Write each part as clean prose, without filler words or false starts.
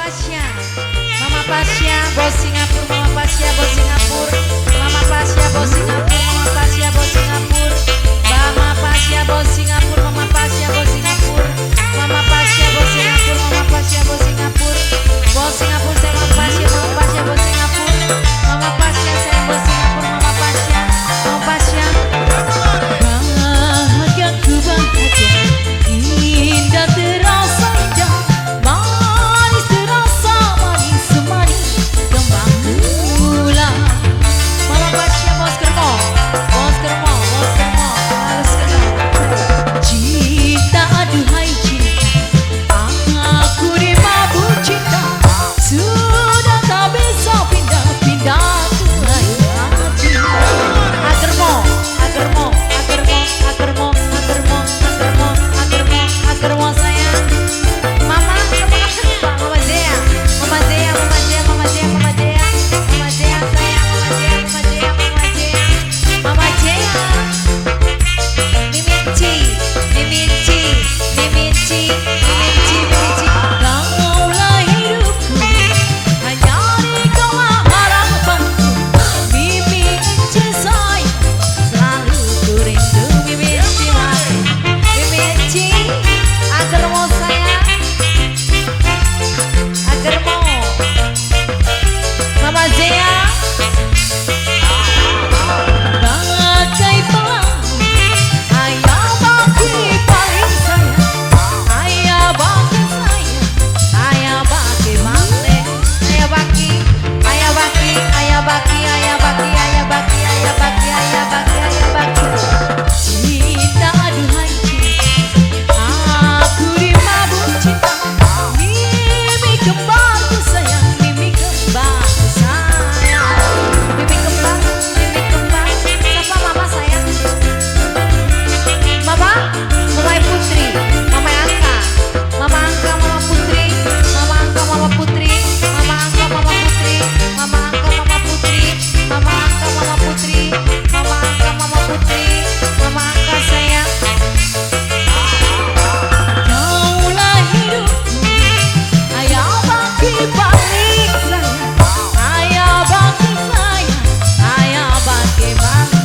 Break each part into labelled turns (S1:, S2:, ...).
S1: Pasya, Mama Pasya, bos Singapura, Mama Pasya, bos Singapura, Mama Pasya, bos Singapura, Mama Pasya, bos Singapura, Mama Pasya, bos Singapura, Mama Pasya, bos Singapura, Mama Pasya, bos Singapura, Mama Pasya, bos Singapura, bos Singapura, saya Mama Pasya, Mama Pasya, bos Singapura, Mama Pasya, saya bos Singapura, Mama Pasya, Mama Pasya.
S2: Bahagiaku bahagia, indah terasa indah, manis terasa manis, manis kembang gula.
S1: Mama Pasya, bos Kermo, bos Kermo, bos Kermo, halus Kermo.
S2: Cinta aduhai cinta, aku dimabuk cinta, sudah tak bisa pindah-pindah ke lain hati.
S1: Agermo, agermo, agermo, agermo, agermo, agermo, agermo, agermo sayang. Mama, Mama Zea, Mama Zea, Mama Zea, Mama Zea, Mama Zea, Mama Zea sayang, Mama Zea, Mama Zea, Mama Zea, Mama Zea. Miminci, miminci, miminci, miminci, miminci.
S2: Kaulah hidupku, hanya dikaulah harapanku. Mimpi sayang, selalu ku rindu.
S1: Miminci, miminci, agermo sayang, agermo. Mama Zea.
S2: Bagai pelangi, ayah bagi paling sayang, ayah bagi sayang, ayah bagi mana?
S1: Ayah baki, ayah baki, ayah baki, ayah baki, ayah baki, ayah baki, ayah baki, ayah baki.
S2: Cinta aduhai cinta, aku dimabuk cinta, mimi kembarku sayang, mimi kembarku sayang.
S1: Mimi kembar, mimi kembar. Siapa mama sayang? Mama, Mama Putri, Mama Angka, Mama Angka, Mama Putri, Mama Angka, Mama Putri, Mama Angka, Mama Putri, Mama Angka, Mama Putri, Mama Angka, Mama Putri, Mama Angka, Mama Putri, Mama Angka sayang.
S2: Kaulah hidupku, ayah bagi paling sayang, ayah bagi sayang, ayah bagi mana?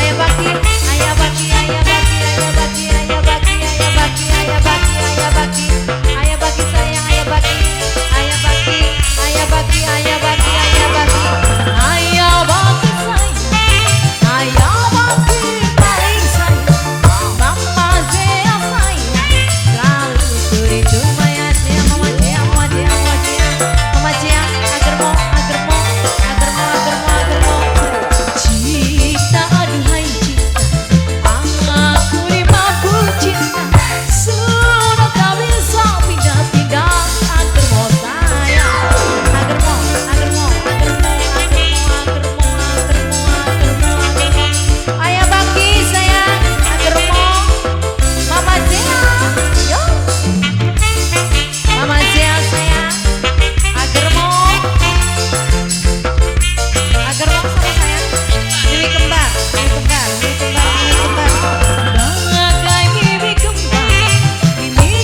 S1: Ayah baki, ayah baki, ayah baki, ayah baki, ayah baki, ayah baki, ayah baki, ayah baki, ayah baki sayang, ayah baki, ayah baki, ayah baki, ayah baki, ayah baki.
S2: Ayah bagi sayang, ayah bagi paling sayang, Mama Zea sayang, selalu ku rindu.
S1: Mama Zea, Mama Zea, Mama Zea, Mama Zea, Mama Zea, agermo, agermo, agermo, agermo, agermo.
S2: Cinta aduhai cinta, aku dimabuk cinta, sudah tak bisa pindah-pindah agermo sayang.
S1: Agermo, agermo, agermo, agermo, agermo, agermo, agermo, agermo. Ayah baki sayang, agermo. Mama Zea, yo. Mama Zea sayang, agermo. Agermo sama sayang. Mimi kembar, mimi kembar, mimi kembar, mimi kembar.
S2: Bagai mimi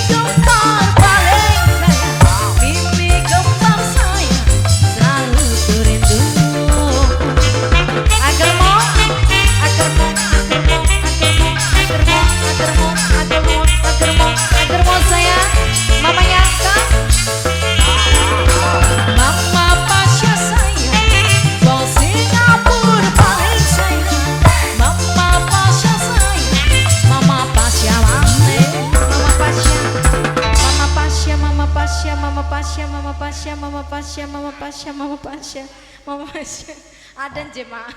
S2: kembar paling sayang, mimi kembar sayang, selalu ku rindu.
S1: Agermo, agermo, agermo, agermo, agermo, agermo, agermo, agermo, agermo sayang. Mama Yangka,
S2: Mama Pasya sayang, bos Singapura paling sayang. Mama Pasya sayang, Mama Pasya mana?
S1: Mama Pasya, Mama Pasya, Mama Pasya, Mama Pasya, Mama Pasya, Mama Pasya, Mama Pasya, Mama Pasya, Mama Pasya. Ada jemaah.